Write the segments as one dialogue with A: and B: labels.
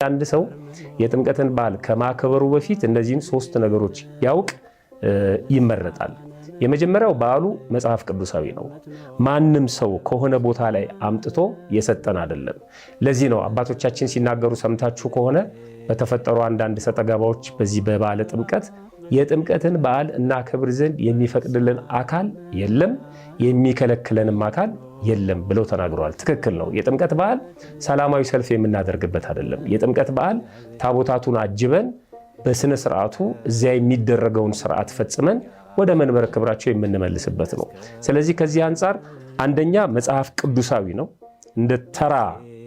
A: አንድ ሰው የጥምቀትን በዓል ከማክበሩ በፊት እነዚህን ሶስት ነገሮች ያውቅ ይመረጣል። የመጀመሪያው በዓሉ መጽሐፍ ቅዱሳዊ ነው። ማንም ሰው ከሆነ ቦታ ላይ አምጥቶ የሰጠን አይደለም። ለዚህ ነው አባቶቻችን ሲናገሩ ሰምታችሁ ከሆነ በተፈጠሩ አንዳንድ ሰጠገባዎች በዚህ በበዓለ ጥምቀት የጥምቀትን በዓል እናከብር ዘንድ የሚፈቅድልን አካል የለም፣ የሚከለክለንም አካል የለም ብለው ተናግረዋል። ትክክል ነው። የጥምቀት በዓል ሰላማዊ ሰልፍ የምናደርግበት አይደለም። የጥምቀት በዓል ታቦታቱን አጅበን በስነ ስርዓቱ እዚያ የሚደረገውን ስርዓት ፈጽመን ወደ መንበረ ክብራቸው የምንመልስበት ነው። ስለዚህ ከዚህ አንጻር አንደኛ መጽሐፍ ቅዱሳዊ ነው። እንደ ተራ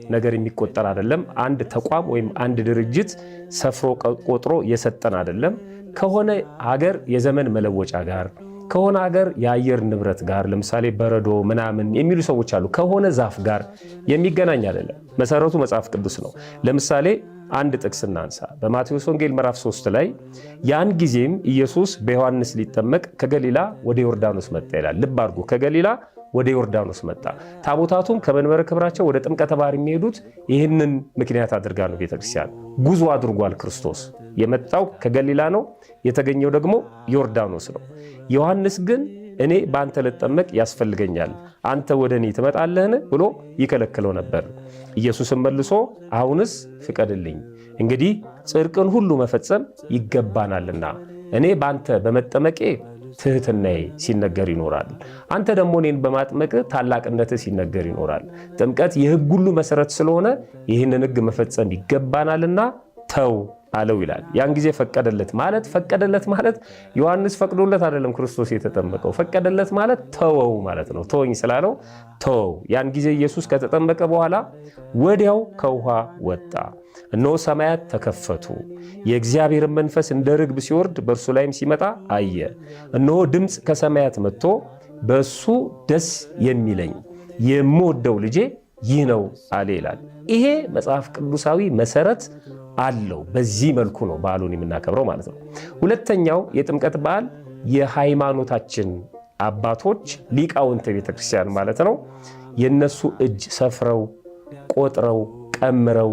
A: ነገር የሚቆጠር አይደለም። አንድ ተቋም ወይም አንድ ድርጅት ሰፍሮ ቆጥሮ የሰጠን አይደለም። ከሆነ ሀገር የዘመን መለወጫ ጋር፣ ከሆነ ሀገር የአየር ንብረት ጋር፣ ለምሳሌ በረዶ ምናምን የሚሉ ሰዎች አሉ። ከሆነ ዛፍ ጋር የሚገናኝ አይደለም። መሰረቱ መጽሐፍ ቅዱስ ነው። ለምሳሌ አንድ ጥቅስ እናንሳ። በማቴዎስ ወንጌል ምዕራፍ 3 ላይ ያን ጊዜም ኢየሱስ በዮሐንስ ሊጠመቅ ከገሊላ ወደ ዮርዳኖስ መጣ ይላል። ልብ አድርጎ ከገሊላ ወደ ዮርዳኖስ መጣ። ታቦታቱም ከመንበረ ክብራቸው ወደ ጥምቀተ ባህር የሚሄዱት ይህንን ምክንያት አድርጋ ነው። ቤተክርስቲያን ጉዞ አድርጓል። ክርስቶስ የመጣው ከገሊላ ነው፣ የተገኘው ደግሞ ዮርዳኖስ ነው። ዮሐንስ ግን እኔ በአንተ ልጠመቅ ያስፈልገኛል፣ አንተ ወደ እኔ ትመጣለህን ብሎ ይከለክለው ነበር። ኢየሱስም መልሶ አሁንስ ፍቀድልኝ፣ እንግዲህ ጽድቅን ሁሉ መፈጸም ይገባናልና እኔ በአንተ በመጠመቄ ትህትናዬ ሲነገር ይኖራል። አንተ ደግሞ እኔን በማጥመቅ ታላቅነትህ ሲነገር ይኖራል። ጥምቀት የሕግ ሁሉ መሰረት ስለሆነ ይህንን ሕግ መፈጸም ይገባናልና ተው አለው ይላል። ያን ጊዜ ፈቀደለት ማለት፣ ፈቀደለት ማለት ዮሐንስ ፈቅዶለት አይደለም ክርስቶስ የተጠመቀው። ፈቀደለት ማለት ተወው ማለት ነው። ተወኝ ስላለው ተወው። ያን ጊዜ ኢየሱስ ከተጠመቀ በኋላ ወዲያው ከውሃ ወጣ። እነሆ ሰማያት ተከፈቱ፣ የእግዚአብሔርን መንፈስ እንደ ርግብ ሲወርድ በእርሱ ላይም ሲመጣ አየ። እነሆ ድምፅ ከሰማያት መጥቶ በእሱ ደስ የሚለኝ የምወደው ልጄ ይህ ነው አለ ይላል። ይሄ መጽሐፍ ቅዱሳዊ መሰረት አለው። በዚህ መልኩ ነው በዓሉን የምናከብረው ማለት ነው። ሁለተኛው የጥምቀት በዓል የሃይማኖታችን አባቶች ሊቃውንተ ቤተክርስቲያን ማለት ነው፣ የነሱ እጅ ሰፍረው ቆጥረው ቀምረው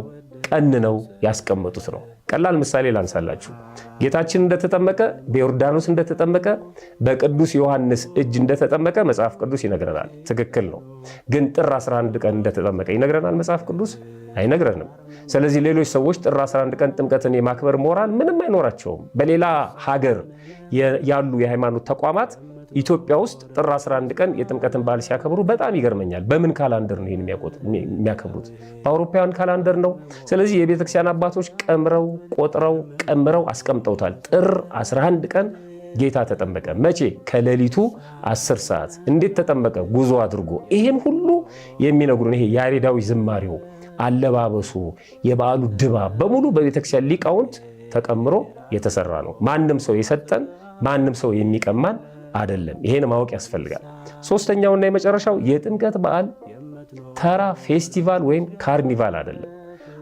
A: ቀንነው ያስቀመጡት ነው። ቀላል ምሳሌ ላንሳላችሁ። ጌታችን እንደተጠመቀ፣ በዮርዳኖስ እንደተጠመቀ፣ በቅዱስ ዮሐንስ እጅ እንደተጠመቀ መጽሐፍ ቅዱስ ይነግረናል። ትክክል ነው። ግን ጥር 11 ቀን እንደተጠመቀ ይነግረናል መጽሐፍ ቅዱስ? አይነግረንም። ስለዚህ ሌሎች ሰዎች ጥር 11 ቀን ጥምቀትን የማክበር ሞራል ምንም አይኖራቸውም። በሌላ ሀገር ያሉ የሃይማኖት ተቋማት ኢትዮጵያ ውስጥ ጥር 11 ቀን የጥምቀትን በዓል ሲያከብሩ በጣም ይገርመኛል። በምን calendar ነው ይህን የሚያከብሩት? በአውሮፓውያን calendar ነው። ስለዚህ የቤተክርስቲያን አባቶች ቀምረው ቆጥረው ቀምረው አስቀምጠውታል። ጥር 11 ቀን ጌታ ተጠመቀ። መቼ? ከሌሊቱ 10 ሰዓት። እንዴት ተጠመቀ? ጉዞ አድርጎ። ይህን ሁሉ የሚነግሩን ይሄ ያሬዳዊ ዝማሬው፣ አለባበሱ፣ የበዓሉ ድባብ በሙሉ በቤተክርስቲያን ሊቃውንት ተቀምሮ የተሰራ ነው። ማንም ሰው የሰጠን ማንም ሰው የሚቀማን አይደለም። ይሄን ማወቅ ያስፈልጋል። ሶስተኛውና የመጨረሻው የጥምቀት በዓል ተራ ፌስቲቫል ወይም ካርኒቫል አይደለም።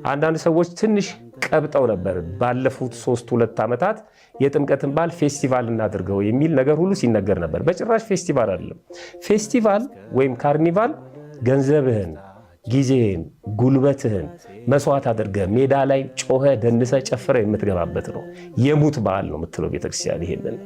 A: አንዳንድ ሰዎች ትንሽ ቀብጠው ነበር። ባለፉት 3 2 ዓመታት የጥምቀትን በዓል ፌስቲቫል እናድርገው የሚል ነገር ሁሉ ሲነገር ነበር። በጭራሽ ፌስቲቫል አይደለም። ፌስቲቫል ወይም ካርኒቫል ገንዘብህን፣ ጊዜህን፣ ጉልበትህን መስዋዕት አድርገህ ሜዳ ላይ ጮኸ፣ ደንሰ፣ ጨፍረ የምትገባበት ነው። የሙት በዓል ነው የምትለው ቤተክርስቲያን ይሄንን።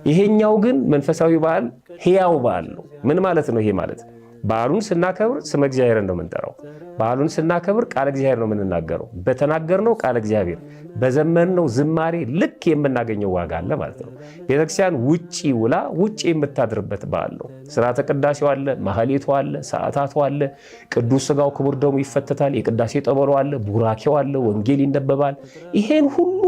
A: ይሄኛው ግን መንፈሳዊ በዓል፣ ሕያው በዓል ነው። ምን ማለት ነው ይሄ ማለት? በዓሉን ስናከብር ስመ እግዚአብሔርን ነው የምንጠራው። በዓሉን ስናከብር ቃለ እግዚአብሔር ነው የምንናገረው። በተናገርነው ቃለ እግዚአብሔር፣ በዘመርነው ዝማሬ ልክ የምናገኘው ዋጋ አለ ማለት ነው። ቤተክርስቲያን ውጪ ውላ ውጪ የምታድርበት በዓል ነው። ስርዓተ ቅዳሴው አለ፣ ማህሌቱ አለ፣ ሰዓታቱ አለ። ቅዱስ ስጋው ክቡር ደሙ ይፈተታል። የቅዳሴ ጠበሉ አለ፣ ቡራኬው አለ፣ ወንጌል ይነበባል። ይሄን ሁሉ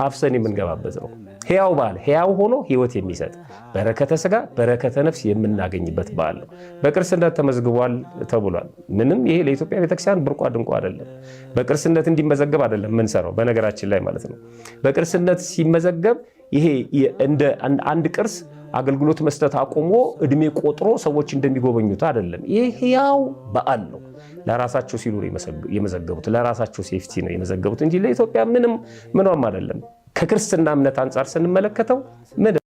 A: አፍሰን የምንገባበት ነው። ሕያው በዓል፣ ሕያው ሆኖ ሕይወት የሚሰጥ በረከተ ስጋ በረከተ ነፍስ የምናገኝበት በዓል ነው። በቅርስነት ተመዝግቧል ተብሏል። ምንም ይሄ ለኢትዮጵያ ቤተክርስቲያን ብርቋ ድንቋ አይደለም። በቅርስነት እንዲመዘገብ አይደለም የምንሰራው፣ በነገራችን ላይ ማለት ነው። በቅርስነት ሲመዘገብ ይሄ እንደ አንድ ቅርስ አገልግሎት መስጠት አቁሞ እድሜ ቆጥሮ ሰዎች እንደሚጎበኙት አይደለም። ይሄ ሕያው በዓል ነው። ለራሳቸው ሲሉ ነው የመዘገቡት፣ ለራሳቸው safety ነው የመዘገቡት እንጂ ለኢትዮጵያ ምንም ምኗም አይደለም። ከክርስትና እምነት አንጻር ስንመለከተው ምን